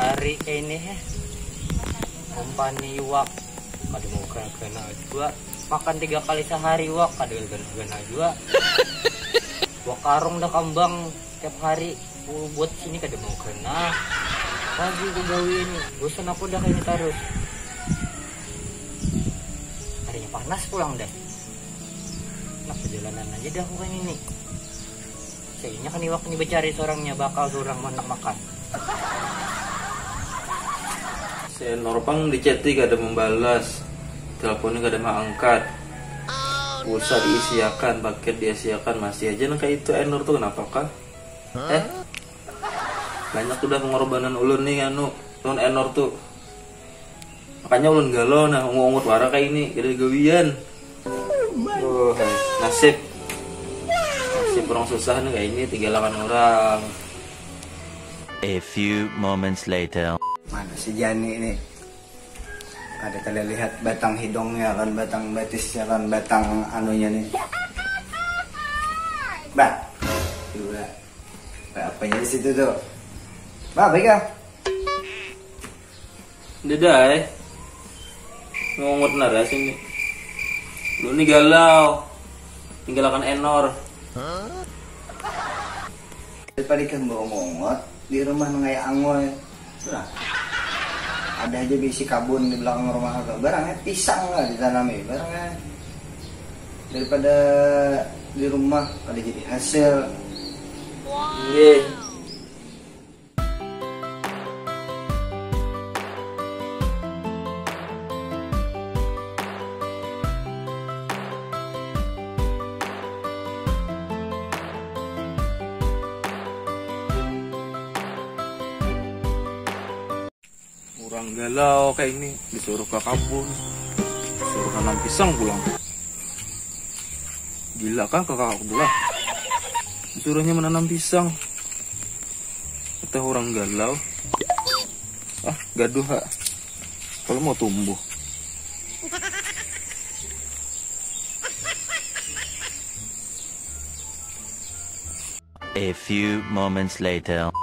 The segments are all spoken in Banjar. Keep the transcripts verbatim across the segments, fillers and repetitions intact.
Hari kaini heh, umpan iwak kada mau kena jua. Makan tiga kali sehari iwak kada kena jua. Iwak karung dah kambang tiap hari. Buat sini kada mau kena. Lagi ku gawi ini, bosan aku dah kaini tarus. Harinya panas pulang dah. Nah, perjalanan aja dah aku kaini nih. Sayangnya kan iwak ini becari seorangnya bakal seorang anak makan. Senor pang di chat kada membalas, teleponnya kada mengangkat, pulsa diisiakan, paket diisiakan, masih aja nang kayak itu Enor tuh kenapa kah? Eh, banyak udah pengorbanan ulun nih anu, non Enor tuh. Makanya ulun galau nah, ungut-ungut wara kayak ini, kada gawian. Duh, nasib. Nasib orang susah nih kayak ini, tigalakan orang. A few moments later. Mana si Jani nih? Kada kada lihat batang hidungnya kan, batang batisnya kan, batang anunya nih. Bah, dua. Bah, apanya di situ tuh? Bah, baik ah. Dada eh. Ngungut naras ini. Lu nih galau. Tinggalkan Enor. Daripada ikam bawa mongot di rumah nang kayak angoi. Nah, ada aja bisi kabun di belakang rumah tu. Barangnya pisang lah ditanami. Barangnya daripada di rumah ada jadi hasil. Iya. Urang galau kayak ini disuruh ke kabun, disuruh nanam pisang pulang. Gila kah kakak aku tuh lah. Disuruhnya menanam pisang. Kita orang galau. Ah, gaduh ha. Kalau mau tumbuh. A few moments later.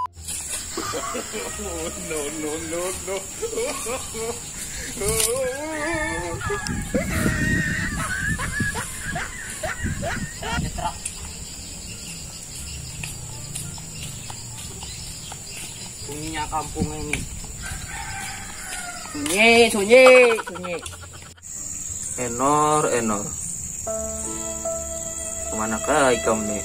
Sunyinya kampung ini. Sunyi, sunyi, sunyi. Enor, Enor. Kemana kah ikam nih?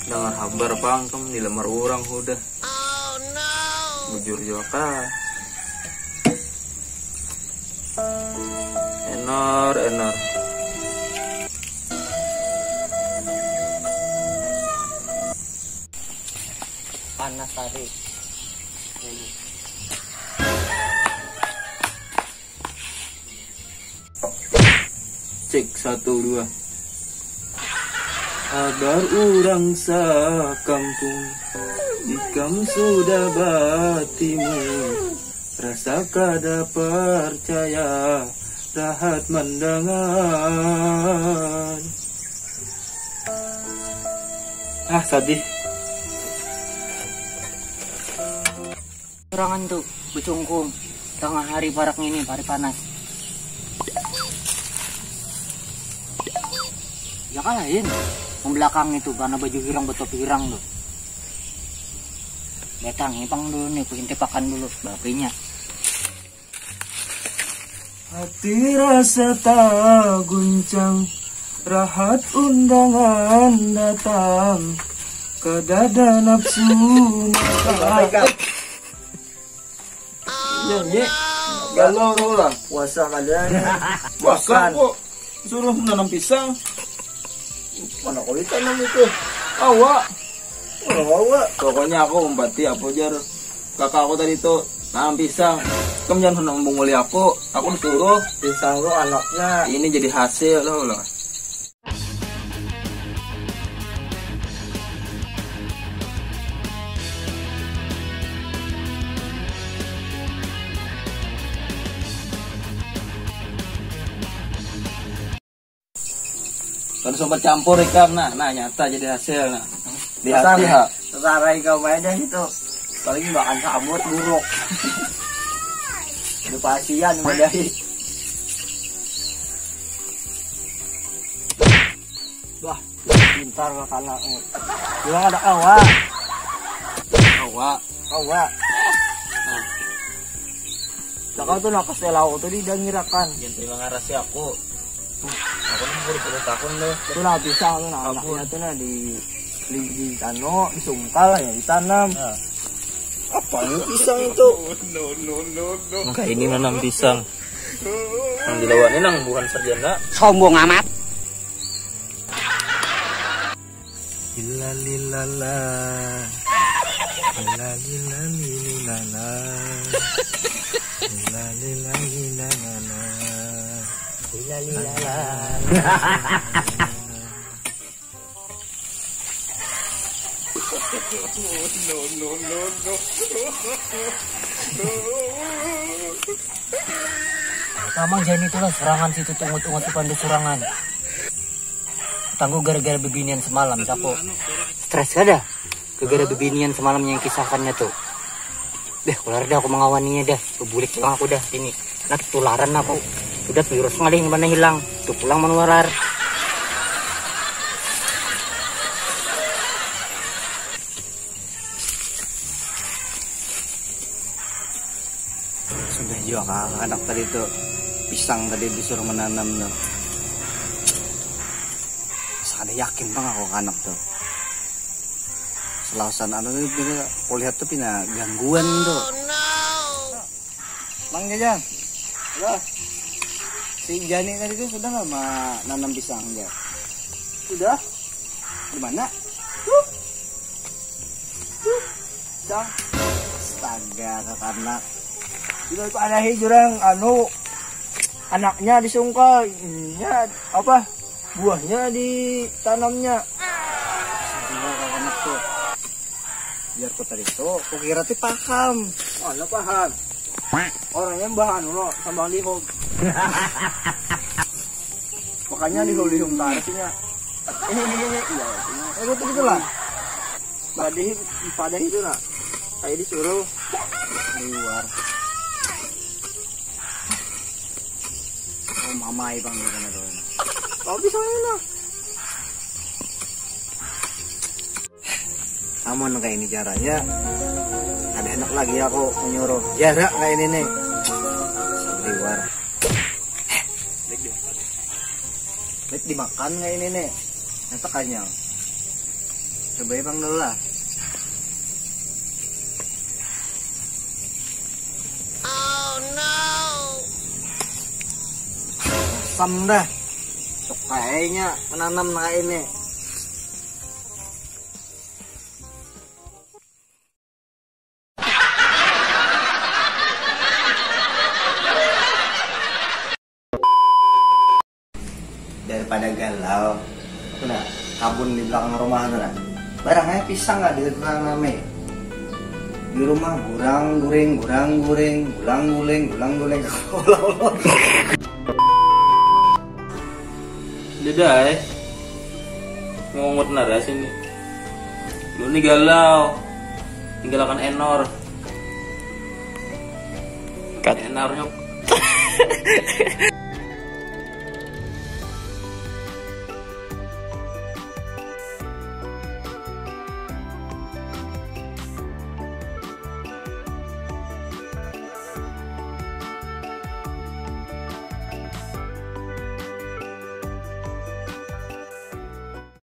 Dengar habar pang kam dilamar orang hudah. Bujur jua kah? Enor, Enor. Panas tadi. Cek satu dua. Habar urang sakampung, ikam sudah batimu. Rasa kada percaya, rahat mendengar. Ah, sadih. Sorangan tu becungkung tangah hari parak ngini, hari panas. Ya kan lain, membelakang itu karena baju hirang, betul hirang tu. Datang ipang dulu nih, kuintipakan dulu bapinya. Hati rasa taguncang, rahat undangan datang, kadada nafsu makan. Iya nyi, galau kau lah. Puasa kada nih. Puasa kok suruh menanam pisang. Mana kau ditanam itu? Awak. Mana awak? Pokoknya aku umpati apa jar kakak aku tadi tuh, nanam pisang. Kamu jangan pernah membunguli aku. Aku disuruh pisang lo anaknya. Ini jadi hasil lo lah. Kada sempat campur ikam nah, nah nyata jadi hasil nah. Di hati ha. Sesarai kau aja itu. Paling makan sabut buruk. Ada pasian madahi. Wah, pintar lah anak. Bilang ada kawa. Kawa. Kawa. Nah. Nah, kau tuh napas telau tuh di dangirakan. Jangan terima ngarasi aku. Aku nih umur dua puluh tahun deh. Itu nah pisang tuh nah anaknya tuh nah di di, di anu, disungkal ya, ditanam. Nah. Apa ini pisang itu? Maka ini nanam pisang. Yang dilawan ini nang bukan sarjana. Sombong amat. Lila lila la. Lila lila lili lala. Lila lila lila lala. Lila lila la. Mamang jani tu lah serangan situ tungut-tungut tu pandu serangan. Tangguh gara-gara bebinian semalam, sapu. Stres kada? Gara-gara bebinian semalam yang kisahkannya tu. Deh, keluar dah aku mengawaninya dah. Bebulik pulang aku dah sini. Nah, ketularan aku. Udah virus ngalih mana hilang. Tu pulang menular. Sudah jua kah anak tadi tu pisang tadi disuruh menanam tu. Asa kada yakin pang aku ka anak tu. Selausan anu ni pina, kulihat tu pina gangguan tu. Mang Jajang. Lah. Si Jani tadi tu sudah lah ma-, nanam pisang dia. Sudah? Di mana? Tuh. Tuh. Pisang. Astaga, kakanak. Sudah itu ada jurang anu anaknya disungkal, nya apa? Buahnya ditanamnya. Astaga, kakanak tuh. Biar ku tadi tu, ku kira ti paham. Mana paham? Orangnya mbah anu lo, sambang lihum. Makanya lihum-lihum tarasinya. Ini, ini, ini, iya, ini. Eh, betul, betul lah. Pada hi-, pada itu nak. Kayak disuruh. Liwar. Oh, mamai bang, bener tuh. Kau bisa ini lah. Amun kayak ini caranya, ada enak lagi aku menyuruh jarak kayak ini nih. Liwar. Baik dimakan kayak ini nih. Nanti kanyang. Coba ya bang dulu lah. Asam dah. Sok kayaknya menanam kayak ini. Daripada galau, tu nah, kabun di belakang rumah tu nah. Barang aja pisang lah ditanami. Di rumah gurang guring, gurang guring, gulang guling, gulang guling. Udah dah, eh. Ngungut nara sini. Lu ni galau. Tinggalkan Enor. Cut. Enornya.